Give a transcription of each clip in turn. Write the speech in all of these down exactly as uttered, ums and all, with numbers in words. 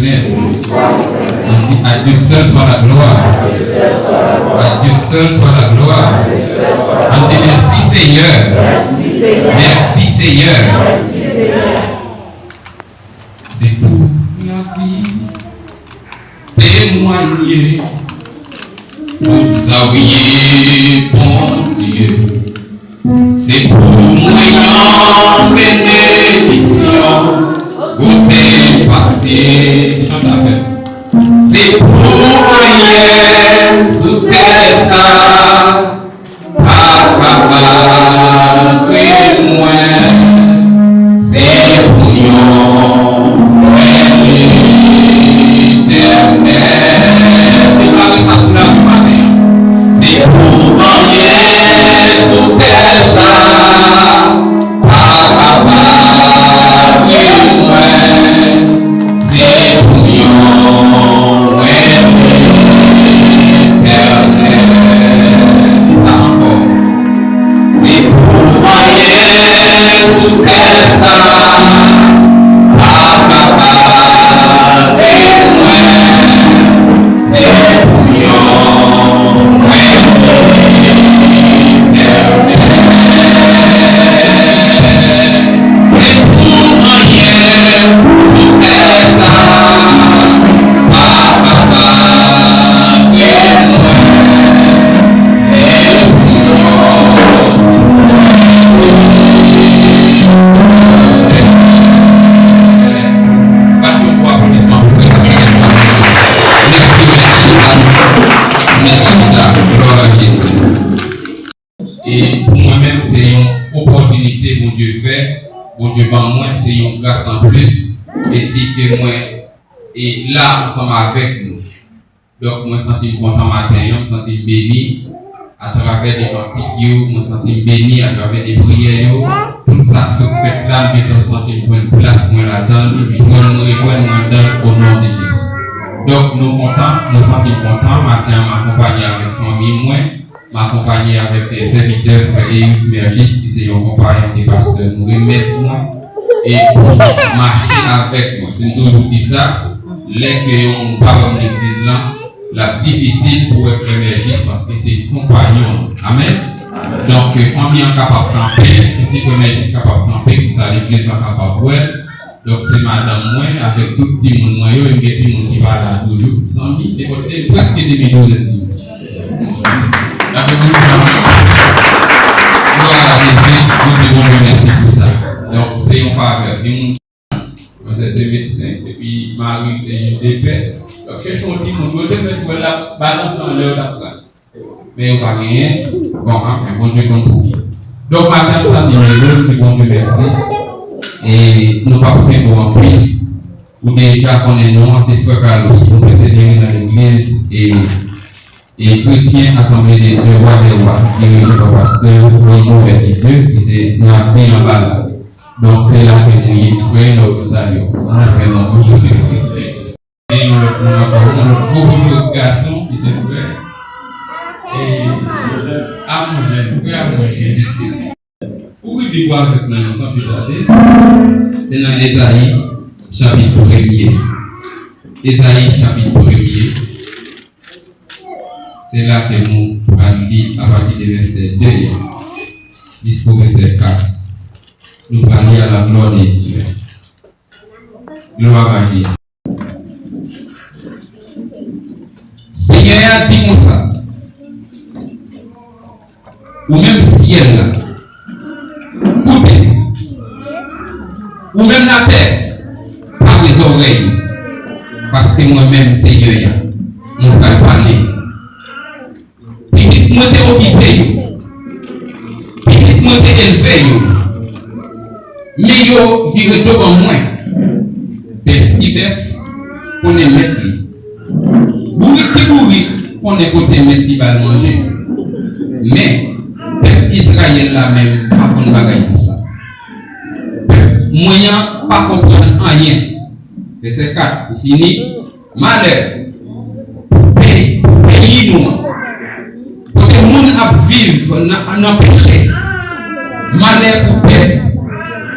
On dit, à Dieu seul soit la gloire. À Dieu seul soit la gloire. On dit, merci Seigneur. Merci Seigneur. Se pou mwen anvi temwaye tout sa w ye, Bondye. Se pou mwen yon benediksyon ou te pase. Chante avè m. Se pou anyen sou tè sa pa kapab mwen. Se pou yon mwen Letènèl. Deklare sa sou lavi maten an. Se pou anyen sou tè sa pa kapab mwen. Se pou yon mwen Letènèl. Di sa ankò. Se pou anyen sou tè sa pa kapab mwen. Se pou yon mwen Letènèl. Se pou anyen sou tè sa pa kapab mwen. Se pou yon Bat yon gwo aplodisman pou frè sa. Mèsi, mèsi, mèsi, glwa a Jezi. E pou mwen menm, se yon opòtinite Bondye fè, Bondye ban mwen, se yon gras anplis. E si ke mwen e la ansanm avèk nou. Donk, mwen santi m kontan maten an, m santi m beni atravè de kantik yo, mwen santi m beni atravè de priyè yo. Tout sa k sot fèt la, m gentan santi m jwenn plas mwen ladan l, m jwenn, m rejwenn mwen anndan l, o non de Jezi. Donk, nou kontan, mwen santi m kontan, maten an, m akonpanye avèk fanmi mwen. M akonpanye avèk, eh, sèvitè, frè Eric Mergis, ki se yon konpayon de pastè nou remèt mwen, e pou mache avèk mwen. Se m toujou di sa, lè ke yon moun pa ban m legliz lan, l ap difisil pou wè frè Mergis, paske se konpayon nou. Amèn. Donk, eh, fanmi an kapab kanpe, si frè Mergis kapab kanpe, konsa legliz lan kapab wè l. Donk, se madanm mwen avèk tout timoun mwen yo, e m gen timoun ki pa la toujou. Zanmi, e kote, prèske de mil douz an timoun. N ap di Bondye, glwa a Jezi, nou di Bondye mèsi pou sa. Donk, se yon favè. Gen moun, mwen se, se medsen, epi mari m se jij de pè. Donk, chèche yon timoun, yo te mèt wè l ap balanse anlè yo t ap pran. Men yo pa genyen. Bon, anfen, Bondye konn pou ki. Donk, maten an, m santi m leve, m di Bondye mèsi. E nou p ap kenbe w anpil. Ou deja konnen non an, se frè Carlos. Nou pèsevere nan legliz e, e Kretyen Asanble de Dye, Wa dè Wa, dirije pa pastè Remo Bètidye, ki se napi anba la. Donk, se la ke nou ye, frè, nou salye w. Sa, se nan Gen yon lòt moun ankò, yon lòt gwo bobo gason ki se frè, e, Amanje, frè Amanje. Ouvri Bib ou avèk mwen non, san plis tade. Se nan Ezayi, chapit premye. Ezayi, chapit premye. Se la ke nou pral li apati de vèsè de a jisko vèsè kat. Nou pral li a la glwa de Dye. Glwa a Jezi. Senyè a di konsa, ou menm syèl la, koute, ou menm latè, pare zòrèy ou, paske mwen menm, Senyè a, mwen pral pale. Pitit mwen te okipe yo. Pitit mwen te elve yo. Men yo vire do ban mwen. Bèf ki bèf, konnen mèt li. Bourik ki bourik, konnen kote mèt li ba l manje. Men, pèp Izrayèl la menm pa konn bagay konsa. Pèp mwen an pa konprann anyen. Vèsè kat, pou fini. Malè pou pe-, pou peyi nou an, kote moun ap viv nan, nan peche. Malè pou pèp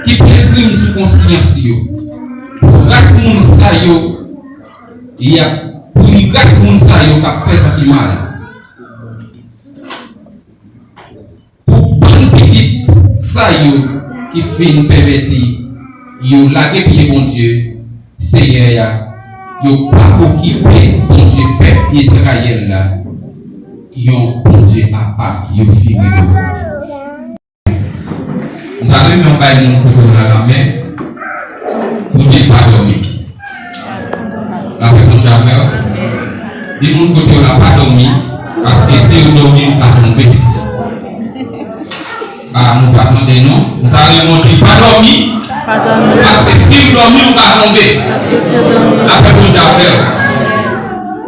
ki pran krim sou konsyans yo, pou ras moun sa yo Y ap pini ras moun sa yo k ap fè sa ki mal. Pou bann pitit sa yo ki fin pèvèti, yo lage pye Bondye, Seyè a, yo pa okipe Bondye pèp Izrayèl la, yon Bondye apa yo vire do. M ta renmen w bay moun kote w la lanmen pou di l pa dòmi. Lapè Bondye avè w. Di moun kote w la pa dòmi, paske si w dòmi, w ka tonbe. A, nou pa tande non. M ta renmen w di pa dòmi, paske si w dòmi, w ka tonbe. Lapè Bondye avè w.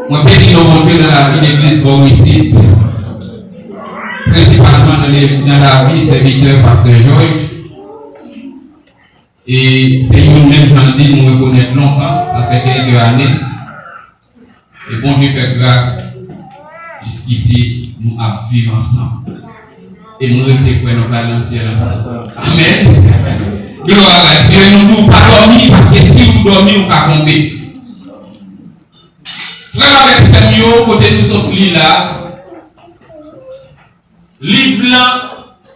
Mwen beni non Bondye nan lavi legliz bò isit. Prensipalman nan le-, nan lavi sèvitè Pastè Georges. E se youn menm jan l di m rekonèt lontan, sa fè kèlke ane. E Bondye fè gras, jiskisi nou ap viv ansanm. E mwen rete kwè nou pral nan syèl ansanm. Amèn. Glwa a Dye, nou di w pa dòmi, paske si w dòmi, w ka tonbe. Frè m avèk sè m yo, kote nou sot li la, liv lan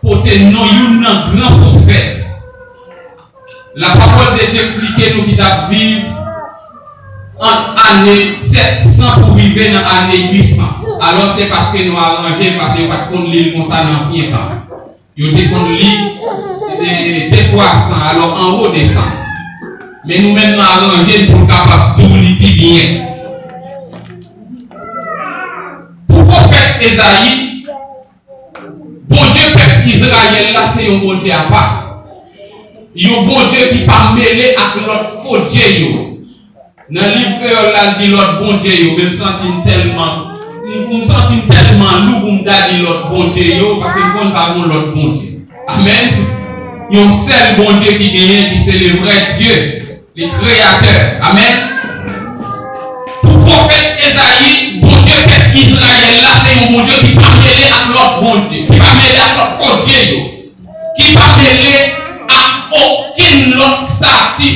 pote non youn nan gran pwofèt. Lapawòl de Dye eksplike nou ki t ap viv ant ane sèt san pou rive nan ane uit san. Alò, se paske nou aranje l, paske yo pa t konn li l konsa nan ansyen tan. Yo te konn li, e, dekwa san, alò anwo de san. Men nou menm nou aranje n pou n kapab di w li pi byen. Pou pwofèt Ezayi, Bondye pèp Izrayèl la se yon Bondye apa. Yon Bondye ki pa mele ak lòt fo dye yo. Nan liv kreyòl la, l di lòt bondye yo, men m santi m tèlman, m, m santi m tèlman lou pou m ta di lòt bondye yo, paske m konn pa gen lòt Bondye. Amèn. Yon sèl Bondye ki genyen, ki se le vrè Dye, le Kreyatè. Amèn. Pou pwofèt Ezayi, Bondye pèp Izrayèl la, se yon Bondye ki pa mele ak lòt bondye, ki pa mele ak lòt fo dye yo, ki pa mele ak okenn lòt stati.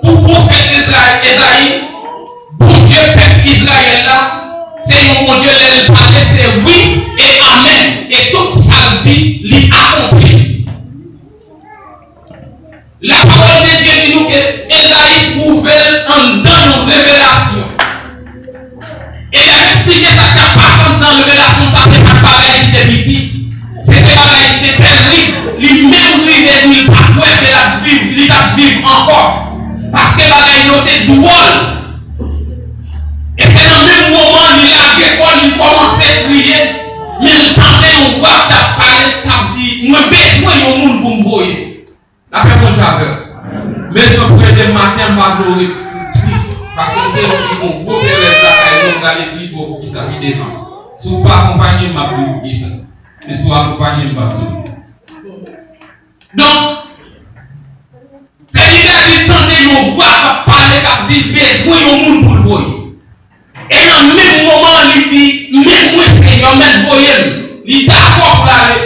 Pou pwofèt Ezra-, Ezayi, Bondye pèp Izrayèl la, se yon Bondye lè l pale, se wi e amèn, e tout sa l di, li akonpli. Lapawòl de Dye di nou ke Ezayi twouve l anndan yon revelasyon. E lè m eksplike sa k ap pase anndan revelasyon sa, se pa t bagay ki te piti. Se te bagay ki te tèrib. Li menm rive di l pa t kwè ke l ap viv, li t ap viv ankò. Paske bagay yo te dwòl. E se nan menm moman li lage kò l, li kòmanse kriye. Men l tande yon vwa k t ap pale, k t ap di, "Mwen bezwen yon moun pou m voye." Lapè Bondye avè w. Mezanmi, pou ede m maten an, m pa vle w ret tris. Paske m se yon moun ki gon gwo perèz lakay mwen, m pral esplike w poukisa pi devan. Si w pa akonpanye m, m ap di w poukisa. Men si w akonpanye m, m p ap di w. Donk, sèvitè a li tande yon vwa k ap pale, k ap di l bezwen yon moun pou l voye. E nan menm moman an, li di, "Men mwen, Senyè, mèt voye m." Li dakò pou l ale.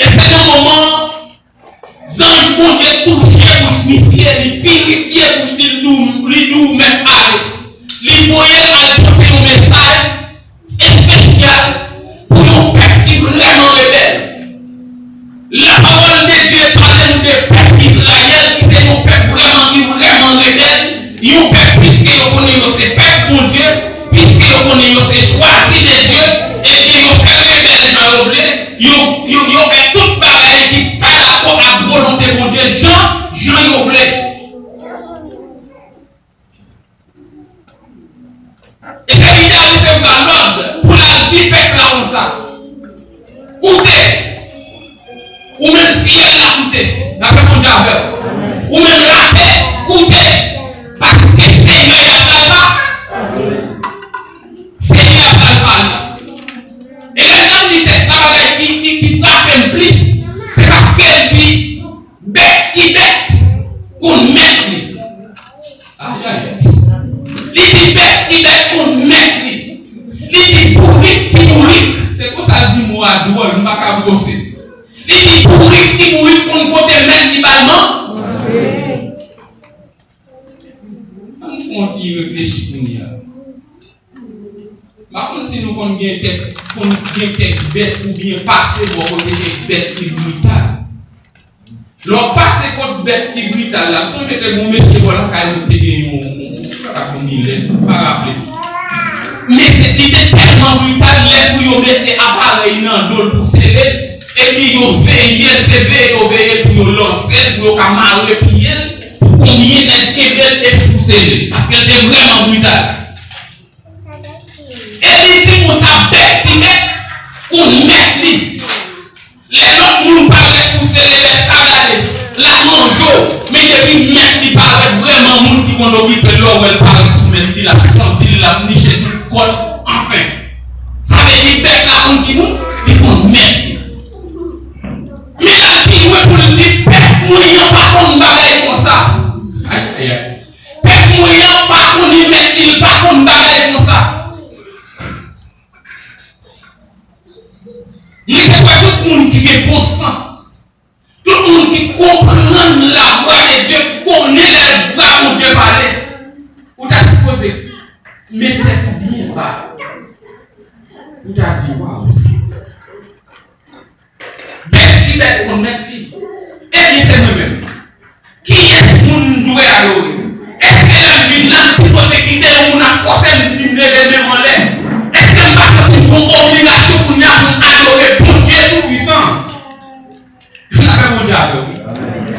E se nan moman an, zanj Bondye touche bouch misye, li pirifye bouch li, li di w, li di w mèt ale. Li voye l al pote yon mesaj espesyal pou yon pèp ki vrèman rebèl. Lapawòl de Dye pale nou de pèp Izrayèl, ki se yon pèp vrèman, ki vrèman rebèl, yon pèp piske yo konnen yo se pèp Bondye, piske yo konnen yo se chwazi de Dye, ebyen yo fè rebèl jan yo vle, yo, yo, yo fè tout bagay ki pa dakò ak volonte Bondye jan, jan yo vle. E sèvitè a resevwa lòd pou l al di pèp la konsa, "Koute, ou menm syèl la, koute, lapè Bondye avè w. Ou menm latè, koute, paske Senyè a pral pa, Senyè a pral pale." E lè m ap li tèks la, bagay ki, ki, ki frape m plis, se paske l di, "Bèt ki bèt konn mèt li." Ayayay. Li di, "Bèt ki bèt konn mèt li." Li di, "Bourik ki bourik." Se konsa l di mo a dwòl, m pa ka bwose. Li di, "Bourik ki bourik konn kote mèt li ba l man-, manje." Ann fè yon ti reflechi kounye a. M pa konn si nou konn gen kèk, konn gen kèk bèt oubyen pase bò kote kèk bèt ki brital. Lè w pase kot bèt ki brital la, m sonje te gen yon mesye bò lakay nou te gen yon, yon, yon, yon milèt, m pa raple. Men se, li te tèlman brital, lè pou yo mete aparèy nan do l pou sere l, epi yo veye l, se veye yo veye l pou yo lanse l, pou yo ka mare pye l, pou konbyen nèg kenbe l epi pou sere l. Paske l te vrèman brital. E li di konsa, bèt ki mèt konn mèt li. Lè lòt moun parèt pou sere bèt sa, gade, l ap manje w. Men depi mèt li parèt vrèman, moun ki konn okipe l, lè w wè l parèt sou mèt li, l ap santi l, l ap niche tout kò l, anfen. Sa vle di bèt la konn ki moun, li konn mèt li. Men l al pi lwen pou l di, bèt mwen an pa konn bagay konsa. Ay, ay, ay. Bèt mwen an pa konn li mèt li, l pa konn bagay konsa. Mwen te kwè tout moun ki gen bon sans, tout moun ki konprann lavwa de Dye, ki konnen lè vwa Bondye pale, ou ta sipoze met tèt ou byen ba. Ou ta di, waw. Bèt ki bèt konn mèt li. Ebyen, se mwen menm. Kiyès moun m dwe adore? Èske lè m vin la, m sipoze kite yon moun ap fòse m vin leve men m anlè? Èske m pa santi m gon obligasyon kounye a pou m adore Bondye Toupisan? N ap fè Bondye avè w, wi.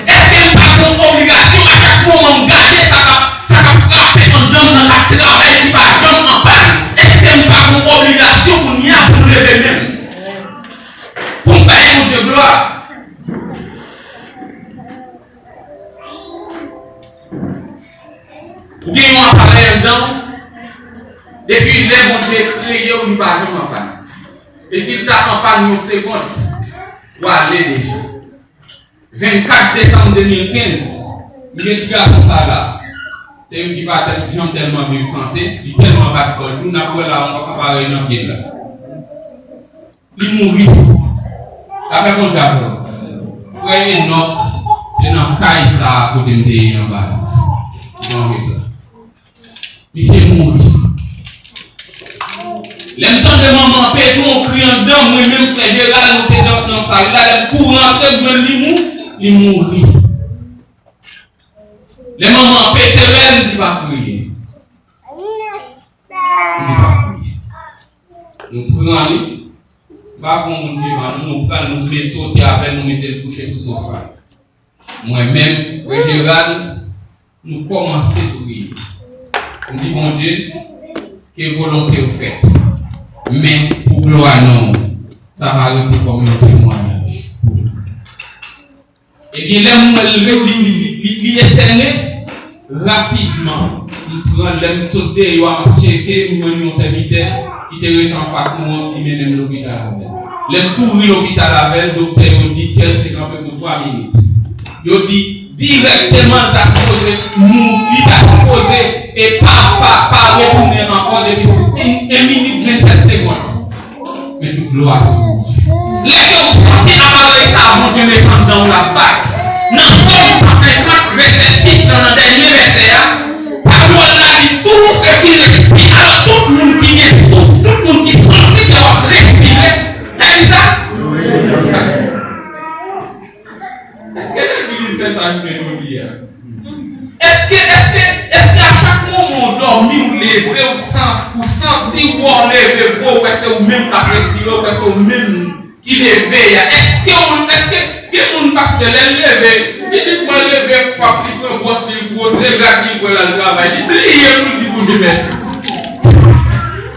Èske m pa gon obligasyon a chak moman m gade sa k ap, sa k ap frape anndan m nan ka travay ki pa janm anpàn? Èske m pa gon obligasyon kounye a pou m leve men m? Pou m bay Bondye glwa. Ou gen yon aparèy anndan w, depi lè Bondye kreye w, li pa janm anpàn. E si l ta anpàn yon segonn, w ale deja. Vennkat desanm de mil kenz, m gen ti gason sa la. Se youn ki pa tèl, janm tèlman viv sante, li tèlman bat kò l tou, n ap wè la, yon papa parèy nan pye l la. Li mouri. Lapè Bondye avè w. Frè Enòk, se nan kay sa a kote m te ye anba li. Li te antre sa. Misye mouri. Lè m tande manman an pete yon kri anndan, mwen menm frè Jeral, nou te nan, nan sal la, lè m kouri antre, m jwenn li mou, li mouri. Lè manman an pete rèl, m di pa kriye. M di pa kriye. Nou pran li, m pa pran moun vivan, nou, nou pran l, nou vle sote avè l, nou mete l kouche sou sofa. Mwen menm, frè Jeral, nou kòmanse priye. M di, Bondye, ke volonte w fèt. Men, pou glwa non w, sa va rete kòm yon temwayaj pou ou. Ebyen, lè m wè l, li, li, li, li, li etène, rapidman, m pran, lè m sot deyò a, m ap tcheke, m jwenn yon sèvitè ki te rete anfas nou an, ki mennen m lopital avè l. Lè m kouri lopital avè l, doktè yo di kè l te kanpe pou twa minit. Yo di dirèkteman l ta sipoze mou-, li ta sipoze e pa, pa, pa retounen ankò depi en, en minit vennsèt segonn. Men tout glwa se pou Bondye. Lè ke w santi aparèy sa a, Bondye met anndan w l ap bat. Nan Sòm san senkant, vèsè sis lan, nan dènye vèsè a, pawòl la di, tou se ki respire, alò tout moun ki gen souf, tout moun ki santi ke w ap respire, sa di sa? Èske legliz fè sa jounen jodi a? Èske, èske, èske a chak moman w dòmi, w leve, w san-, w santi w leve, w wè se ou menm k ap respire, w wè se ou menm ki leve a? Èske w, èske gen moun, pastè, lè l leve, li di mwen leve, fòk li pran bwòs li, l bwose, rad li, l pran l al travay, li bliye pou l di Bondye mèsi?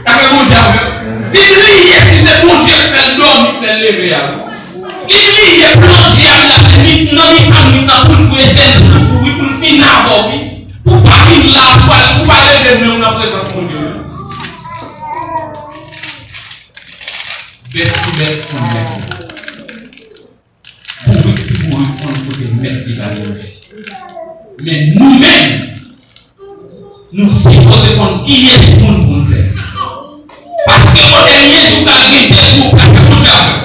Sa fè Bondye avè w. Li bliye si se Bondye k fè l dòmi, k fè l leve a. Li bliye plan dyab la, se nan mitan nwit lan pou l jwe dèl sou ou, wi, pou l fini avè w, wi. Pou w pa vin la, pou w pa, pou w pa leve men w nan prezans Bondye, wi. Bèt pou bèt pou bèt. Bourik pou bourik konn kote mèt li ba li manje. Men nou menm, nou sipoze konn kiyès moun pou n sèvi. Paske kote l ye, ou pral gen de gwoup, la fè Bondye avè w.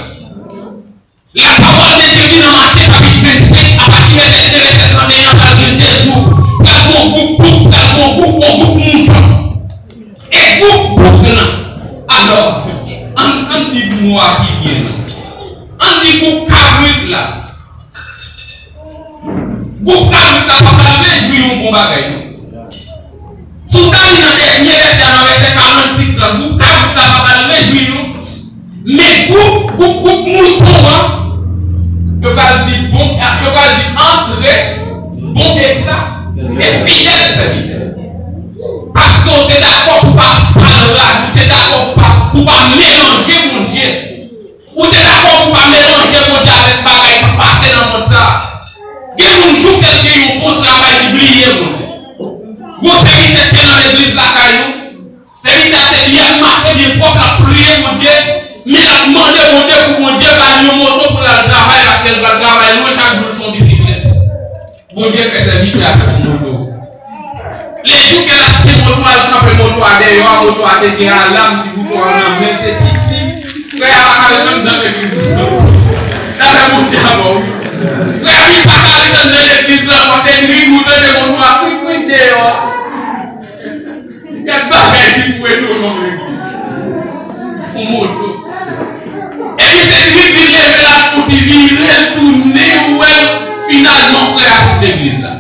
Lapawòl de Dye ki nan Matye chapit vennsenk, apati vèsè de, vèsè trannteyen an, pral gen de gwoup. Pral gen yon gwoup, gwoup, pral gen yon gwoup, pa figi nou. Ann di gwoup kabrit la. Gwoup kabrit la pa pral rejwi yon bon bagay, non. Si w ta li nan dènye vèsè a, nan vèsè karannsis la, gwoup kabrit la pa pral rejwi nou. Men gwoup, gwoup, gwoup mouton an, yo pral di bon, yo pral di antre, bon e sa, e fidèl sèvitè. Paske w te dakò pou pa sal rad, ou te dakò pou pa, pou pa melanje Bondye. Ou te dakò pou pa melanje Bondye avèk bagay k ap pase nan mond sa a. Gen moun jouk el gen yon bon travay, li bliye Bondye. Gwo sèvitè k te nan legliz lakay nou, sèvitè a te li ap mache byen pwòp, l ap priye Bondye, men l ap mande Bondye pou Bondye ba l yon moto pou l al travay, paske l pral travay lwen chak jou, l se yon bisiklèt. Bondye fè sèvitè a fè yon moto. Lejou ke l achte moto a, l kanpe moto a deyò a, moto a te gen alam, ti bouton an nan men, se pis li. Frè a pa ka ret anndan legliz non. Sa fè Bondye a bon, wi. Frè a li pa ka ret anndan legliz la, paske li ou tande moto a kwik kwik deyò a. Gad bagay ki pou etone yon legliz. Yon moto. Epi se trip li leve la pou li vire l tounen, ou wè l, finalman frè a sot legliz la.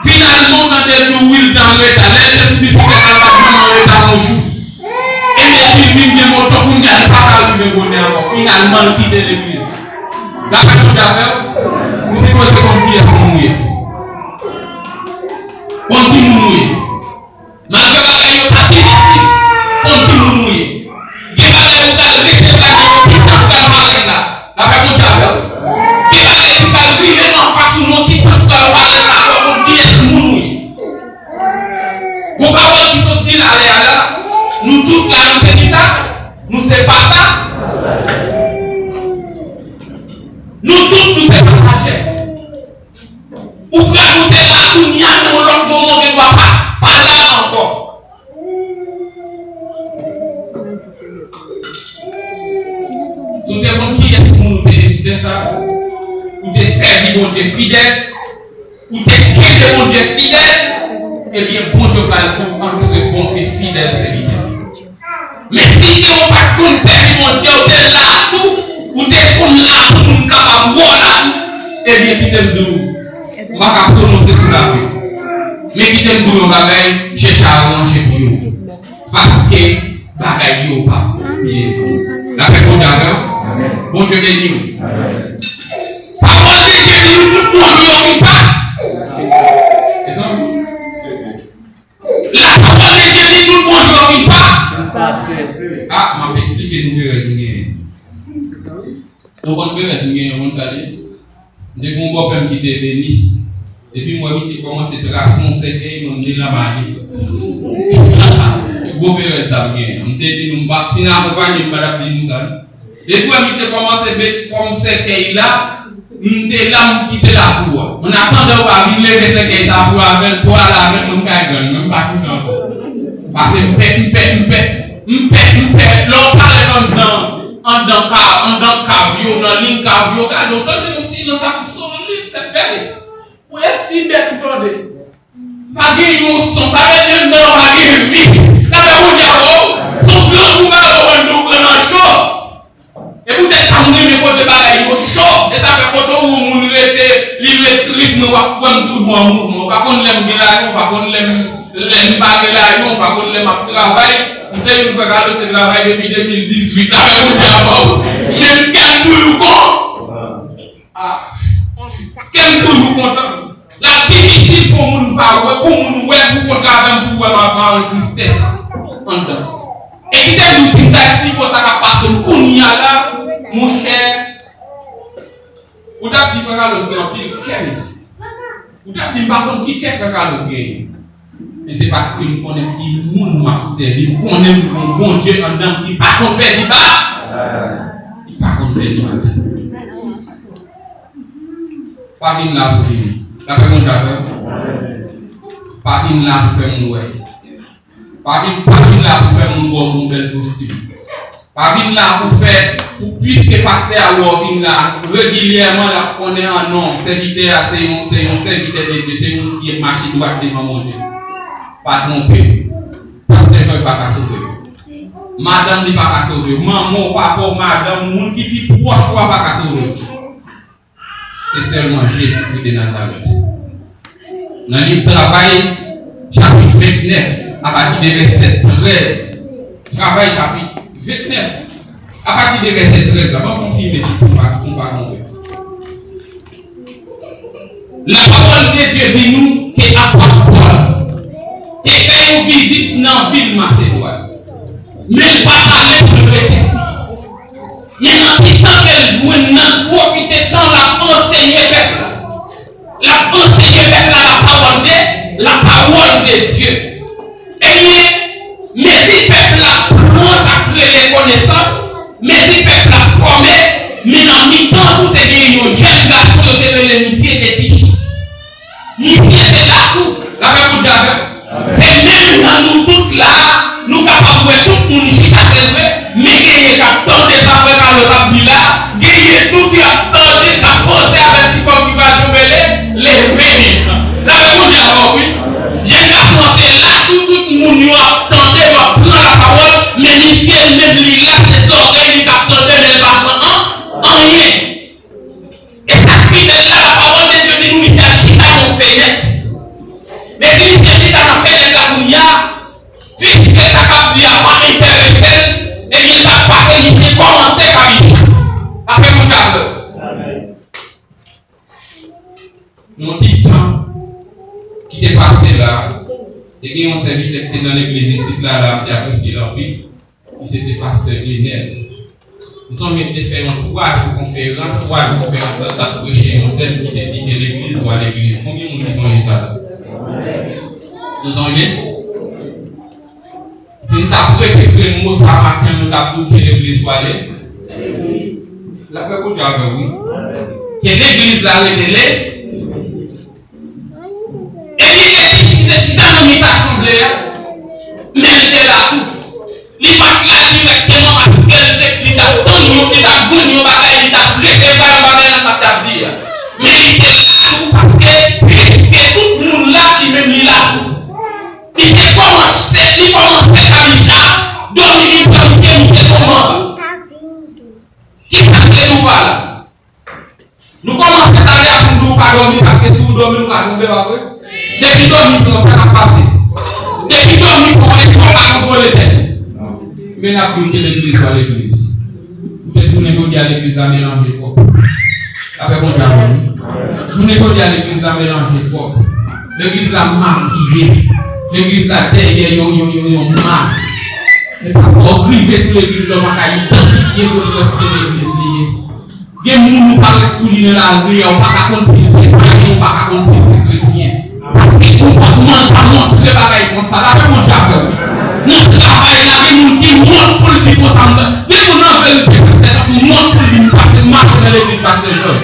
Finalman, w tande l di w wi, l te anreta. Lè l te sou bisiklèt la, l pa t janm anreta yon jou. Epi epi l vin gen moto, kounye a l pa ka rive bonè ankò. Finalman, l kite legliz la. Lapè Bondye avè w, ou sipoze konn kiyès moun ou ye. Konn ki moun ou ye. Malgre bagay yo ta difisil, konn ki moun ou ye. Gen bagay ou pral resevwa nan yon ti tan ou pral parèt la. Lapè Bondye avè w. Gen bagay ki pral rive anfas ou nan yon ti tan ou pral parèt la, fò w konn kiyès moun ou ye. Gon pawòl ki sot di l alè a la, nou tout la, nou se kisa? Nou se pasa. Nou tout, nou se pasaje. Ou pral ou te la kounye a, men yon lòt moman, ou gen dwa pa, pa la ankò. Si w te konn kiyès moun ou te ye sou tè sa a, ou te sèvi Bondye fidèl, ou te kenbe Bondye fidèl, ebyen, Bondye pral di w antre bon e fidèl sèvitè. Men si te ou pa t konn sèvi Bondye, ou te la tou, ou te konn la pou moun kapab wè w la tou, ebyen, kite m di w, m pa ka pwononse sou lavi w. Men kite m di w yon bagay, chèche aranje pou yo. Paske bagay yo p ap byen. Lapè Bondye avè w. Bondye beni w. Pawòl de Dye di nou tout bonjou yo vin pa. Mezanmi. Lapawòl de Dye di tout bonjou yo vin pa. Ah, m ap eksplike nou perèz m genyen. Nou konn perèz m genyen, ou konn sa l ye? M te gen yon bòpè m ki te ebenis. Depi m wè misye kòmanse trase yon sèkèy, mwen m delanm ale. Gwo perèz sa m genyen. M te di nou, m pa, si n akonpanye, m pa t ap di nou sa, non. Depi w wè misye kòmanse met fòm sèkèy la, m te la, m kite lakou a. An atandan, ou pa vin leve sèkèy sa pou avè l, pou ale avè l, mwen m kay grann, mwen m pa koute ankò. Pase m pè, m pè, m pè, m pè, m pè. Lè w parèt anndan, anndan ka, anndan kav yo, nan liy kav yo, gade, w tande yon silans absoli, tèt gade. Ou estime tou tande. Pa gen yon son, sa vle di anndan an pa gen vi. Sa fè Bondye avè w. Se yon grangou bagay w pran, ou pran nan cho. E poutèt sa, m renmen kote bagay yo cho. E sa fè kote ou moun rete, li ret tris, men w ap wè m toujou an mouvman. Ou pa konn lè m gen lajan, ou pa konn lè m, lè m pa gen lajan, ou pa konn lè m ap travay. M se youn frè Carlos te travay depi de mil dizuit. Sa fè Bondye avè w. Men m kè m toujou kon. Ah. Kè m toujou kontan. L ap difisil pou moun pa wè, pou moun wè, pou kontre avè m, pou wè m ap ba w tristès anndan. E kite m di w, si m ta eksplike w sa k ap pase m kounye a la, monchè, ou t ap di frè Carlos gen anpil kè, mesye. Ou t ap di m pa konn ki kè frè Carlos genyen. Men se paske m konnen ki moun m ap sèvi. M konnen m gen yon Bondye anndan m ki pa konn pèdi ba-, ki pa konn pèdi batay. Pa vin la pou vini. Lapè Bondye avè w. Pa vin la pou fè moun wè. Pa vin, pa vin la pou fè moun wè w yon bèl kostim. Pa vin la pou fè, pou, piske pastè a wè w vin la regilyèman, l ap konnen, ah non, sèvitè a se yon, se yon sèvitè de Dye, se yon moun ki ap mache dwat devan Bondye. Pa twonpe w. Pastè Joy pa ka sove w. Madanm li pa ka sove w. Manman w, papa w, madanm ou, moun ki pi pwòch ou a pa ka sove w. Se sèlman Jezikri de Nazarèt. Nan liv Travay, chapit vennèf, apati de vèsè trèz. Travay, chapit vennèf, apati de vèsè trèz la, ban m konfime si m pa, m pa twonpe. Lapawòl de Dye di nou ke apot Pòl te fè yon vizit nan vil Masedwàn, men l pa t ale pou l rete. Men nan ti tan ke l jwenn nan, l pwofite tan l ap ansenye pèp la. L ap ansenye pèp la lapawòl de, lapawòl de Dye. Ebyen, mezi pèp la pran sa k rele konesans, mezi pèp la fòme, men nan mitan tou te gen yon jèn gason yo te rele misye Etich. Misye te la tou, lapè pou Dye avè w. Se menm jan nou tout la, nou kapab wè tout moun chita se vre, men genyen k ap tande sa frè Carlos ap di la, genyen tou ki ap tande, k ap panse avèk ti kòb ki pral tonbe le, le vennèf. Lapè pou Dye avè w, wi. Jèn gason an te la tou, tout moun yo ap tande, yo ap pran lapawòl, men misye menm li la, se zòrèy li k ap tande, men l pa pran an, anyen. E sa k pi bèl la, lapawòl de Dye di nou misye al chita nan fenèt. Men si misye chita nan fenèt la kounye a, piske sa k ap di a pa enterese l, ebyen l t ap pase, misye kòmanse kabicha. Apre moun sa vre. Yon ti tan ki te pase la, te gen yon sèvitè ki te nan legliz isit la, la, m te apresye l anpil. Misye te pastè Jenèl. M sonje m te fè yon twa jou konferans, twa jou konferans la, m t ap preche yon tèm ki te di ke legliz swa legliz. Konbyen moun ki sonje sa la? Nou sonje? Si m t ap repete grenn mo sa maten, nou t ap di w ke legliz swa legliz. Lapè pou Dye avè w, wi. Ke legliz la rete le. Epi Eli chita, chita nan mitan asanble a, men l te la tou. Li pa t la dirèkteman paske l te, li t ap tann yon, li t ap jwenn yon bagay, li t ap resevwa yon bagay nan sa k t ap di a. Men li te la tou paske piske tout moun la, li menm li la tou. Li te kòmanse, li kòmanse kabicha, dòmi vin pran misye, misye tonbe anba. Kisa k te nou pa la? Nou kòmanse talè a pou nou pa dòmi, paske si w dòmi, ou ka tonbe, pa vre? Depi dòmi pran w, sa k ap pase? Depi dòmi pran w, èske w pa kontwole tèt ou? Men n ap di w ke legliz pa legliz. Ou te tounen jodi a, legliz la melanje twòp. Lapè Bondye avè nou. Jounen jodi a, legliz la melanje twòp. Legliz la makiye. Legliz la dèyè yon, yon, yon, yon mas. Se pa fò w rive sou legliz la, w pa ka idantifye kote se legliz li ye. Gen moun ou parèt sou li nan lari a, ou pa ka konn si l se payen, ou pa ka konn si l se kretyen. Paske konpòtman l pa montre bagay konsa. Lapè Bondye avè w. Nan travay la, gen moun ki wont pou l di konsa, m, gen moun an verite, pastè, wont pou l di m pase mache nan legliz pastè Jòj.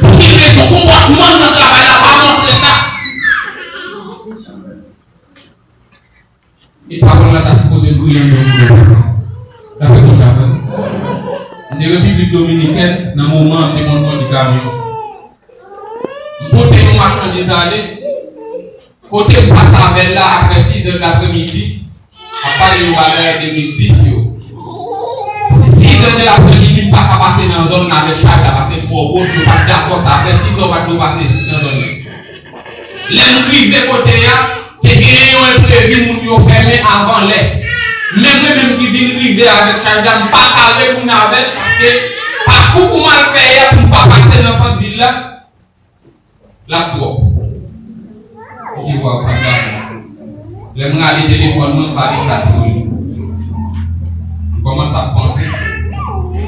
Pou ki rezon? Konpòtman l nan travay la pa montre sa. E pawòl la ta sipoze briyan nan moun yo. Lapè Bondye avè nou. M te Repiblik Dominikèn, nan moman an, m te konn kondui kamyon. M pote yon machandiz ale. Kote m pase avè l la, apre sizè de lapremidi, m ap pale yon bagay de mil dis yo. Sizè de lapremidi, m pa ka pase nan zòn nan avèk chay la, paske m twò wo, yo pa t dakò sa. Apre sizè, yo pa t dwe pase nan zòn nan. Lè m rive kote a, te gen yon enprevi, moun yo fèmen avan lè. Men mwen menm ki vin rive avèk chay la, m pa ka retounen avè l, paske pakou pou m al fè a pou m pa pase nan sant vil la, l ap twòp. Ou te wè w pa dakò. Lè m rale telefòn mwen, m pa gen kat sou li. M kòmanse ap panse.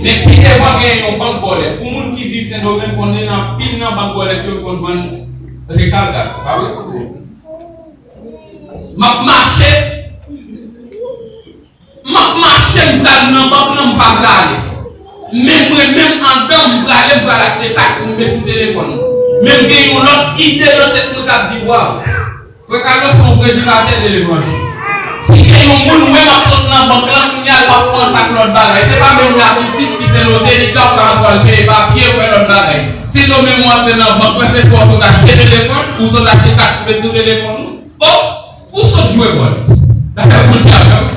Men pi devan gen yon bank vòlè. Pou moun ki viv Sendomeng konnen anpil nan bank vòlè yo konn vann rekalgad, pa vre? M ap mache, m ap mache, m pral nan bank lan, m pa prale. Men mwen menm anndan, m prale, m pral achte kat pou m met sou telefòn mwen. Men m gen yon lòt ide nan tèt mwen k ap di, waw, frè Carlos se yon predikatè de levanjil. Si gen yon moun wè m ap sot nan bank lan, kounye a l p ap panse ak lòt bagay. Se pa menm la isit ki se lòt zenit la, ou ka pral peye papye, ou fè lòt bagay. Sendomeng ou antre nan bank lan, se swa w sot achte telefòn, ou sot achte kat pou met sou telefòn ou. O, ou sot jwe bòl. Lapè Bondye avè w.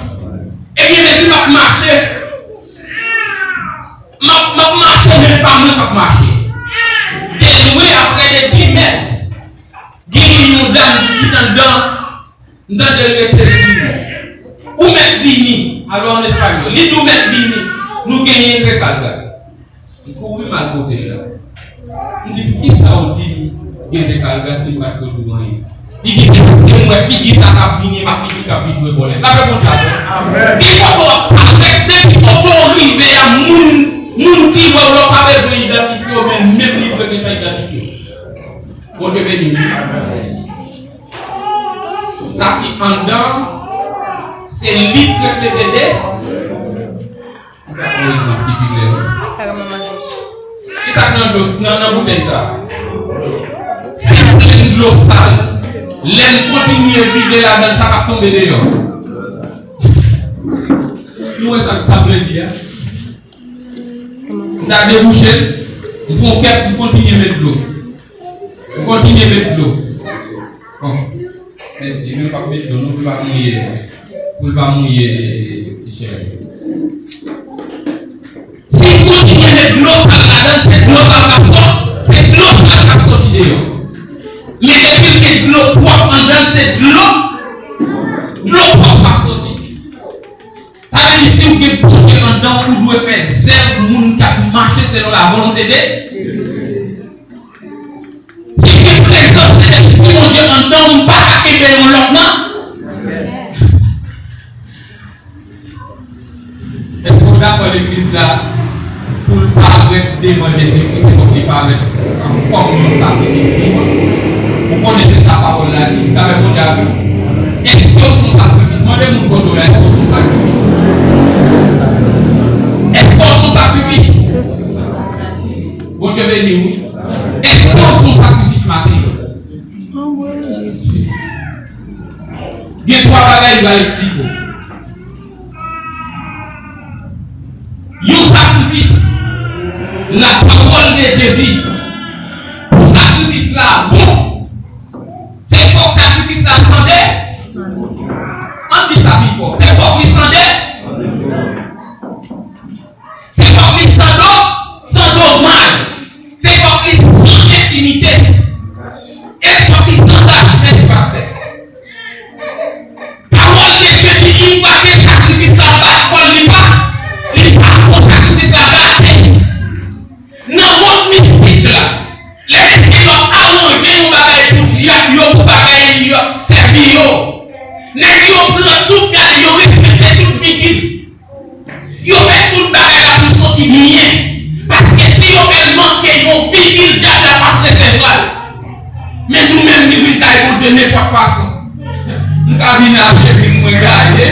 E Gen mezi m ap mache. M ap, m ap mache, men pa mwen k ap mache. De lwen, apre de dis mèt, genyen yon dam ki t anndan, m tande l rete di, "Ou mèt vini." Alò, an espanyòl, li di, "Ou mèt vini. Nou genyen rekalga." M kouri m al kote l la. M di, "Poukisa w di m gen rekalga si m pa t ko di w anyen?" Li di, "Se paske m wè figi sa k ap vini, m ap figi k ap vin jwe vòlè." Lapè Bondye avè w. Amèn. Depi kote w ap parèt, depi kote w rive a, moun, moun ki wè w la pa bezwen idantifye w, men menm li dwe gentan idantifye w. Bondye beni w. Sa ki anndan, se li k reflete de. Ou ka pran egzanp ki pi klè, wi. Kisa k nan dlo, nan, nan boutèy sa a? Se plen dlo sal. Lè n kontinye vide ladan l, sa k ap tonbe deyò. Nou wè sa, sa vle di a? M ta debouche l, m pran kèk, m kontinye met dlo. M kontinye met dlo. Bon. Mèsi. Men m p ap met dlo non pou l pa mouye, pou l pa mouye chè. Si m kontinye met dlo sal ladan l, se dlo sal k ap sòt, se dlo sal k ap sòti deyò. Men depi l gen dlo pwòp anndan l, se dlo, dlo pwòp k ap sòti. Sa vle di, si w gen Bondye anndan w, ou dwe fè zèv moun k ap mache selon lavolonte de Dye. Si w gen prezans Sentespri Bondye anndan w, ou pa ka kenbe yon lòt nan. Èske w dakò legliz la pou l parèt devan Jezikri, se fòk li parèt an fòm yon sakrifis vivan. Ou konnen se sa pawòl la di, sa fè Bondye avè w. Èske w se yon sakrifis? Mande moun kote w la, èske w se yon sakrifis? Èske w se yon sakrifis? Bondye beni w. Èske w se yon sakrifis maten? Gen twa bagay m pral eksplike w. Yon sakrifis, la pawòl de Dye di, pou sakrifis la bon, se fòk sakrifis la sande. Ann di sa pi fò. Se fòk li sande. Se fòk li san do-, san domaj. Se fòk li san enpinite. E fòk li san tach, mèsi pastè. Pawòl de Dye di, li pa gen sakrifis la bat kò l, li pa, li pa fè sakrifis la gate. Nan mond mistik la, lè mesye yo ap aranje yon bagay pou dyab yo, pou bagay yo sèvi yo, nèg yo pran tout, gade, yo respekte tout figi. Yo fè tout bagay la pou l soti byen. Paske si yo fè l manke yon figi, dyab la p ap resevwa l. Men nou menm, nou vin kay Bondye nenpòt fason. M ka vin achte vin mwen gaye.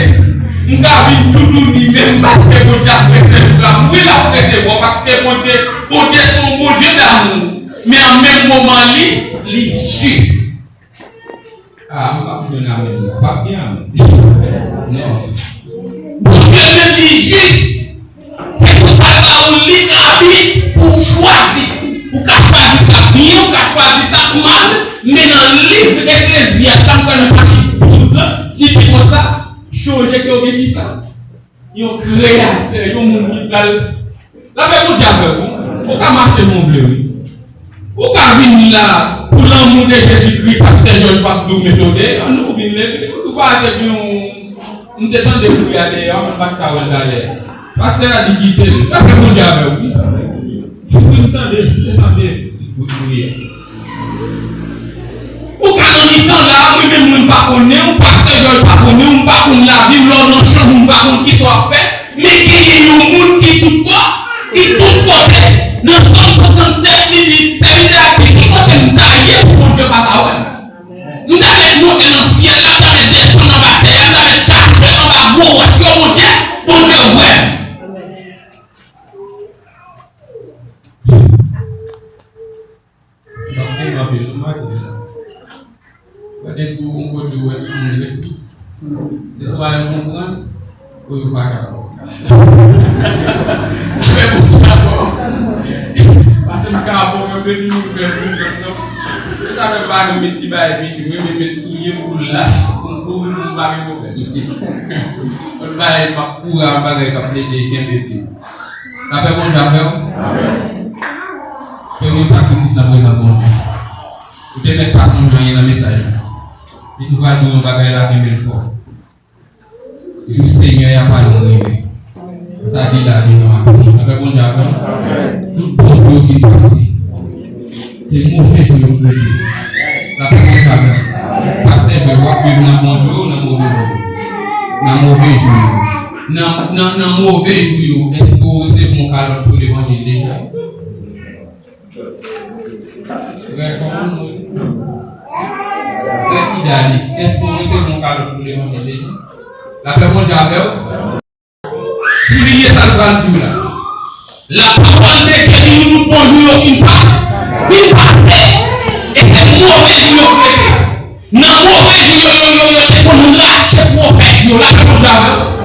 M ka vin toutouni menm paske Bondye ap resevwa m. Wi, l ap resevwa w paske Bondye, Bondye se yon Bondye damou. Men an menm moman, li, li jis. Ah, m p ap jwenn amèn non. Pa gen amèn. Non. Bondye menm li jis. Se pou sa l ba ou lib abit pou w chwazi. Ou ka chwazi sa k byen, ou ka chwazi sa k mal, men nan liv Eklezyas la, m kwè nan chapit douz lan, li di konsa, chonje ke w gen kisa? Yon kreyatè, yon moun ki pral. Lapè Bondye avè w, wi. Ou ka mache men w vle, wi. Ou ka vin la pou lanmou de Jezikri, pastè Jòj p ap di w mete w deyò, non, ou vin legliz, ou pa te gen yon, m te tande bri a deyò, men m pa t ka wè l talè. Pastè a di kite l. Lapè Bondye avè w, wi. Wi, m tande, m te santi bri a. Ou ka nan mitan la, mwen menm mwen pa konnen w, pastè Jòj pa konnen w, m pa konn lavi w, lè w nan chanm ou, m pa konn kisa w ap fè, men genyen yon moun ki tout fò, ki tout kote, nan Sòm swasannsèt, li di, sèvitè a di, ki kote m ta ye pou Bondye pa ta wè m? M ta mèt monte nan syèl la, m ta mèt desann anba tè a, m ta mèt kache anba gwo wòch yo, Bondye, Bondye wè m. Paske m anpil, m pa konnen la. Gade tou yon kote ou wè tout moun ret. Se swa yo konprann, ou yo pa kapab. Fè bon travay. Pase Ka bon, mwen beni nou fè pou mwen non. Se sa fè m pa renmen ti bagay pitit, mwen renmen met soulye pou lach, pou m kouri, pou m pa gen pwoblèm. Lòt bagay, m ap kouri ak bagay k ap plede kenbe pye. Lapè Bondye avè w. Fè yon sakrifis nan prezans Bondye. Ou te mèt pa sonje anyen nan mesaj la. Li tou pral di w yon bagay la, kenbe l fò. Jou Senyè a pa lwen rive. Sa di la devan maten. Lapè Bondye avè w. Tout bon jou yo fin pase. Se move jou yo k rete. Lapè Bondye avè w. Pastè Jòj, w ap viv nan bon jou, nan move jou. Nan move jou yo. Nan, nan, nan move jou yo, èske w resevwa yon kalòt pou levanjil deja? Frè, kòman nou ye? Frè Fidalis, èske w resevwa yon kalòt pou levanjil deja? Lapè Bondye avè w. Souliye sa l pral di w la. Lapawòl de Dye di nou tout bon jou yo fin pa, fin pase. E se move jou yo k rete. Nan move jou yo, yo, yo, yo te konn rache pwofèt yo. Lapè Bondye avè w.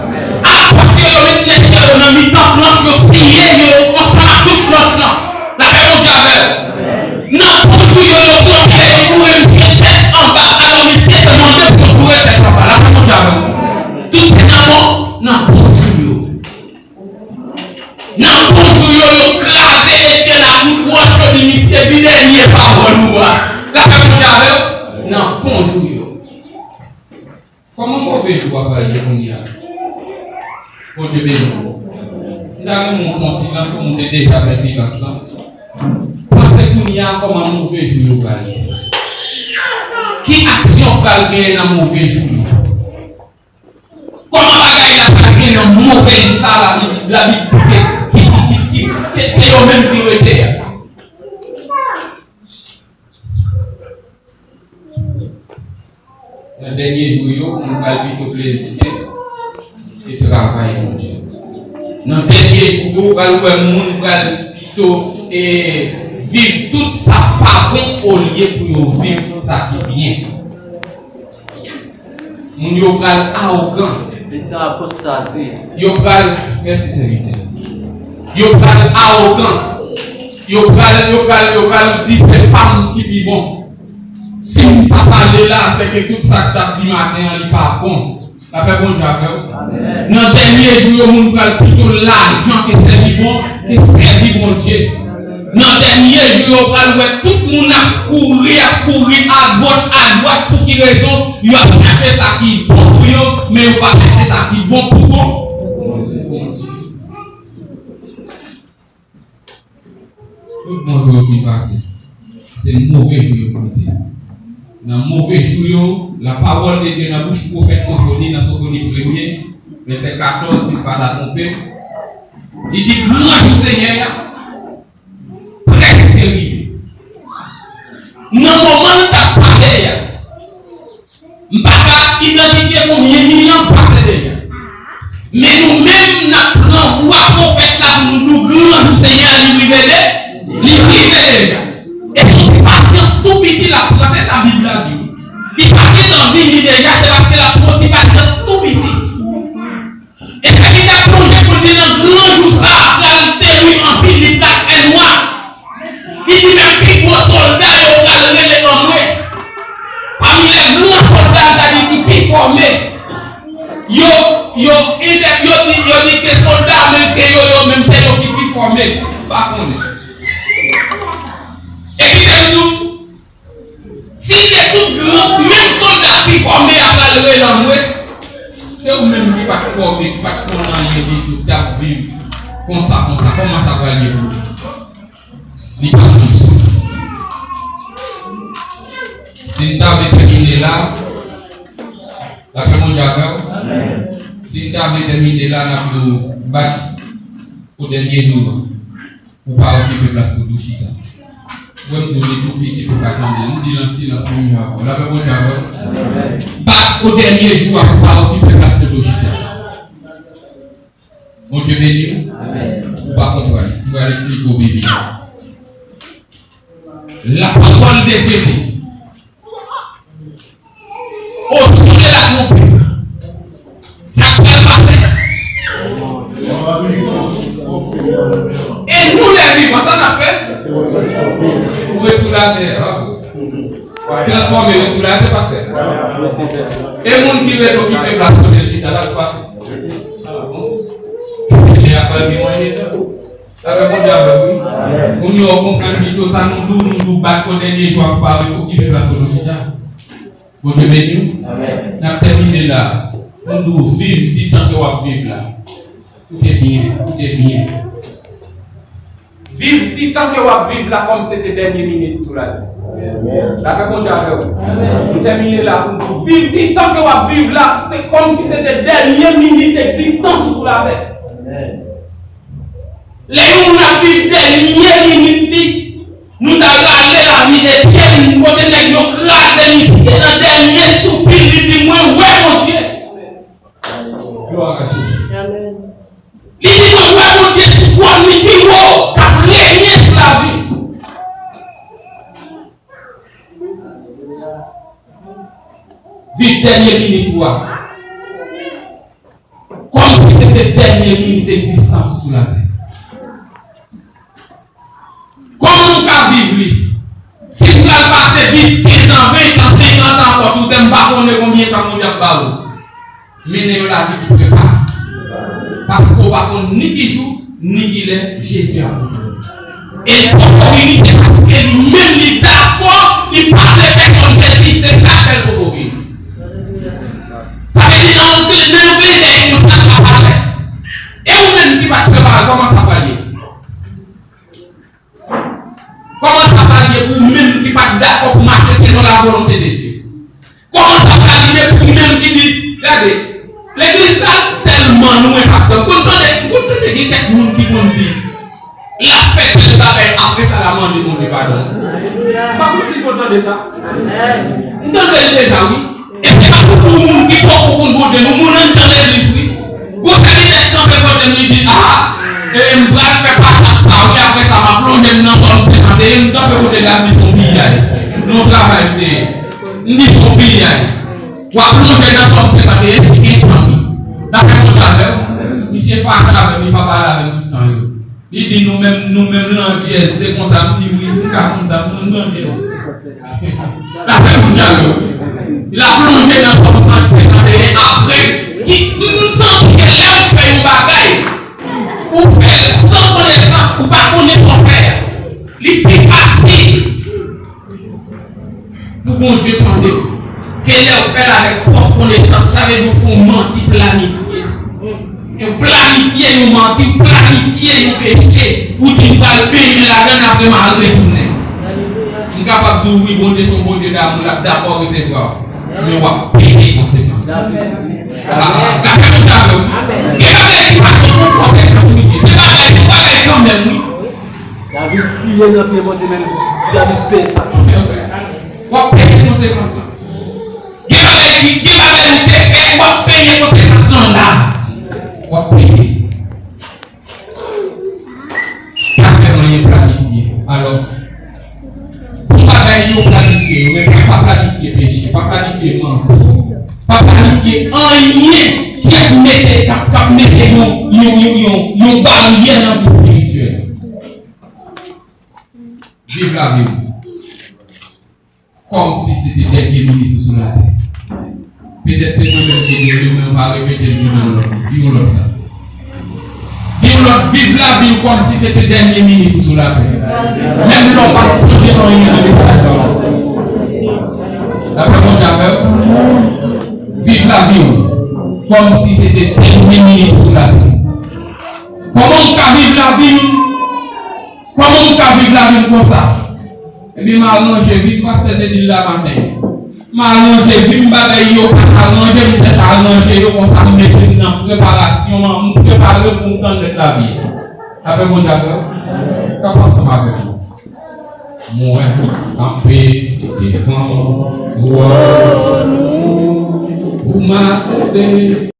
Apot yo, yo met nèg yo nan mitan planch, yo siye yo ansanm ak tout planch lan. Lapè Bondye avè w. Nan bon jou yo, yo plante yo, yo boure misye tèt anba, alò misye te mande pou yo boure tèt anba. Lapè Bondye avè w. Tout se nan bon, nan bon jou yo. Nan bon jou yo, yo kraze etye lakou twò cho di misye di dènye pawòl ou a. Lapè Bondye avè w. Nan bon jou yo. Kòman move jou a pral ye kounye a? Bondye beni w. M ta renmen w fè yon silans, kòm ou te deja fè silans lan. Panse kounye a kòman move jou yo pral ye. Ki aksyon pral genyen nan move jou yo? Kòman bagay la pral genyen nan move jou sa a Labib, Labib di ke ki, ki, ki, ki, ke se yo menm ki rete a? Nan dènye jou yo, moun pral pito plezire e travay Bondye. Nan dènye jou yo, ou pral wè moun pral pito e viv tout sa k pa bon olye pou yo viv sa ki byen. Moun yo pral awogan. Vin nan apostazi. Yo pral, mèsi sèvitè. Yo pral awogan. Yo pral, yo pral, yo pral di se pa m ki pi bon. Si m pa pale la, se ke tout sa k t ap di maten an, li pa bon. Lapè Bondye avè w. Amèn. Nan dènye jou yo, moun pral pito lajan ke sèvi bon, ke sèvi Bondye. Nan dènye jou yo, pral wè tout moun ap kouri, ap kouri agoch, adwat. Pou ki rezon? Yo ap chache sa ki bon pou yo, men yo pa chache sa ki bon pou bon. Tout bon jou yo fin pase. Se move jou yo pou di. Nan move jou yo, lapawòl de Dye nan bouch pwofèt Sofoni, nan Sofoni premye, vèsè katòz, si m pa ta twonpe, li di, gran jou Senyè a prèske rive. Nan moman l t ap pale a, m pa ka idantifye konbyen mil an pase deja. Men nou menm, n ap pran vwa pwofèt la pou nou di w, gran jou Senyè a, li rive de, li rive deja. E se yon ti pasyans tou piti l ap pran, se sa Bib la di. Li pa gentan vini deja, se paske l ap pran yon ti pasyans tou piti. E se li t ap plonje pou l di nan gran jou sa a pral terib anpil, li pral fè nwa. Li di menm pi gwo sòlda yo pral rele anmwe. Pami lè gran sòlda, sa di ki pi fòme. Yo, yo, yo di, yo di ke sòlda menm ke yo, yo menm se yo ki pi fòme. Pa konnen. Epi te di w, si se tout gran, menm sòlda pi fòme a pral rele anmwe, se ou menm ki pa t fòme, ki pa t konn anyen ditou, k t ap viv konsa, konsa, kòman sa pral ye pou ou? Li pa jis. Si n ta vle tèmine la, lapè Bondye avè w. Si n ta vle tèmine la, n ap di w bat pou dènye jou an. Ou pa okipe plas kote w chita. Ou wè m di w li tou piti pou w ka tande. M di l an silans menm jan avè w. Lapè Bondye avè w. Bat pou dènye jou a, ou pa okipe plas kote w chita. Bondye beni w. Ou pa konprann. M pral eksplike w byen byen. Lapawòl de Dye di, au son de la trompette, sa k pral pase. E nou, lè vivan, sa n ap fè? pastè. E moun ki rete okipe plas kote l chita la, l pase. Lè a pral gen manje tou. Sa fè Bondye avè w, wi. Kounye a w konprann pito sa nou di w, nou di w bat pou dènye jou ap parèt, okipe plas kote w chita. Bondye beni w. N ap tèmine la. Nou di w viv ditan ke w ap viv la. Koute byen, koute byen. Viv ditan ke w ap viv la kòmsi se te dènye minit ou sou latè. Lapè Bondye avè w. Nou tèmine la pou nou di w viv ditan ke w ap viv la, se kòmsi se te dènye minit egzistans ou sou latè. Lè yon moun ap viv dènye minit li, nou ta rale lavi Etyèn, kote nèg yo kraze misye nan dènye soupi l, li di, "Mwen wè Bondye." Glwa a Jezi. Li di, "Mwen wè Bondye sou twòn li pi wo, k ap renye sou lavi." Viv dènye minit ou a. Kòmsi se te dènye minit egzistans ou sou latè. Kòman m ka viv li? Si m pral pase dis, kenz an, ven an, senkant an ankò sou tè, m pa konnen konbyen tan Bondye ap ba ou. Mennen yon lavi ki prepare. Paske w pa konn ni ki jou, ni ki lè Jezi ap vini. E l poko vini, se paske li menm li dakò, li pa vle pèsonn sezi, se sa k fè l poko vini. Sa vle di, nan yon, nan yon klendyèy konsa, l va parèt. E ou menm ki pa t prepare, kòman sa pral ye? Kòman sa pral ye pou ou menm ki pa t dakò pou mache selon lavolonte de Dye? Kòman sa pral ye pou ou menm ki di, gade, legliz la tèlman lwen, pastè. M konn tande, m konn tande gen kèk moun ki konn di, l ap fè tèl bagay, apre sa, l a mande Bondye padon. M pa konn si l konn tande sa. M tande l deja, wi. E se pa pou moun ki poko konn Bondye, nou moun anndan legliz, wi. Gwo sèvitè kanpe kote m, li di, "A, e, m pral fè patat sa, wi, apre sa, m ap plonje m nan Sòm senkanteyen." M kanpe kote l, li di, "Se yon piyay. Non, travay m te ye." M di, "Se yon piyay. W ap plonje nan Sòm senkanteyen, si gen tan, wi." Dapre Bondye avè w, misye fache avè m, li pa pale avè m tout tan yo. Li di, "Nou menm, nou menm landjèz, se konsa." M di, "Wi, m ka konn sa, m konn landjèz." L ap fè moun jalo. L ap plonje nan Sòm san senkanteyen apre, ki, m santi ke lè ou fè yon bagay, ou fè l san konesans, ou pa konnen sa w fè a. Li pi fasil pou Bondye tande w ke lè w fè l avèk pwòp konesans, sa vle di w fè yon manti planifye. Yon planifye yon manti, w planifye yon peche, ou di, "M pral benyen ladan l, apre m al retounen." M kapab di w, wi, Bondye se yon Bondye damou, l ap dakò resevwa w. Men w ap peye konsekans. Dapre Bondye avè w, wi. Gen bagay ki pa gen yon konsekans, wi. Se bagay, se bagay kanmenm, wi. David tiye nan pye Bondye, men David peye sa. W ap peye konsekans lan. Gen bagay ki, gen bagay ou te fè, w ap peye konsekans lan la. W ap peye. Pa fè anyen planifye. Alò, pou bagay yo planifye, yo, men pa, pa planifye peche, pa planifye manti, pa planifye anyen ki ap mete, k ap, k ap mete yon, yon, yon, yon, yon baryè nan vi espirityèl. Viv lavi w kòmsi se te dènye minit ou sou latè. Petèt se mwen menm ki di l, men m pa repete l pou yon lòt, di yon lòt sa. Di yon lòt, viv lavi w kòmsi se te dènye minit ou sou latè. Menm lè w pa t tande anyen nan mesaj la. Dapre Bondye avè w, viv lavi w kòmsi se te dènye minit ou sou latè. Kòman m ka viv lavi m? Kòman m ka viv lavi m konsa? Ebyen, m aranje vi m, pastè te di l la maten. M aranje vi m, bagay yo pa t aranje, m chèche aranje yo, konsa m mete m nan preparasyon an, m prepare pou m tann lèt lavi a. Apre Bondye avè w, kanpe ansanm avèk mwen. Mwen kanpe devan twòn ou pou m ap tande.